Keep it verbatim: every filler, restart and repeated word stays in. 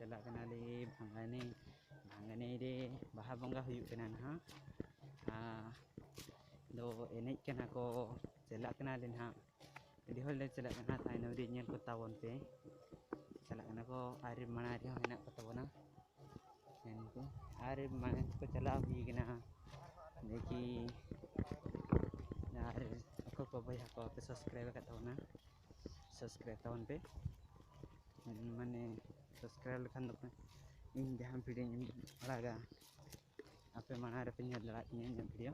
ᱪᱟᱞᱟᱜ ᱠᱟᱱᱟᱞᱮ ᱵᱷᱟᱝᱜᱟᱱᱤ᱾ ᱵᱷᱟᱝᱜᱟᱱᱤ ᱨᱮ ᱵᱟᱦᱟ ᱵᱚᱸᱜᱟ ᱦᱩᱭᱩᱜ ᱠᱟᱱᱟ ᱱᱟᱦᱟᱜ᱾ ᱟᱨ ᱫᱚ ᱮᱱᱮᱡ ᱠᱟᱱᱟ ᱠᱚ, ᱪᱟᱞᱟᱜ ᱠᱟᱱᱟᱞᱮ ᱱᱟᱦᱟᱜ᱾ ᱟᱹᱰᱤ ᱦᱚᱲ ᱞᱮ ᱪᱟᱞᱟᱜ ᱠᱟᱱᱟ, ᱛᱟᱭᱱᱚᱢ ᱨᱮ ᱧᱮᱞ ᱠᱚ ᱛᱟᱵᱚᱱ ᱯᱮ᱾ ᱪᱟᱞᱟᱜ ᱠᱟᱱᱟ ᱠᱚ, ᱟᱨ ᱢᱟᱲᱟᱝ ᱨᱮᱦᱚᱸ ᱦᱮᱱᱟᱜ ᱠᱚ ᱛᱟᱵᱚᱱᱟ᱾ ᱢᱮᱱᱛᱮ ᱟᱨ ᱢᱟᱲᱟᱝ ᱠᱚ ᱪᱟᱞᱟᱣ ᱦᱩᱭ ᱠᱟᱱᱟ᱾ ᱫᱮᱠᱷᱤ ᱟᱨ ᱚᱠᱚᱭ ᱠᱚ ᱵᱚᱭᱦᱟ ᱠᱚ ᱵᱟᱯᱮ subscribe ᱟᱠᱟᱫ ᱛᱟᱵᱚᱱᱟ, subscribe ᱛᱟᱵᱚᱱ ᱯᱮ᱾ ᱢᱟᱱᱮ subscribe ᱞᱮᱠᱷᱟᱱ ᱫᱚ ᱤᱧ ᱡᱟᱦᱟᱸ video ᱤᱧ ᱟᱲᱟᱜᱟ, ᱟᱯᱮ ᱢᱟᱲᱟᱝ ᱨᱮᱯᱮ ᱧᱮᱞ ᱫᱟᱲᱮᱭᱟᱜ ᱛᱤᱧᱟᱹ ᱤᱧᱟᱹᱜ video᱾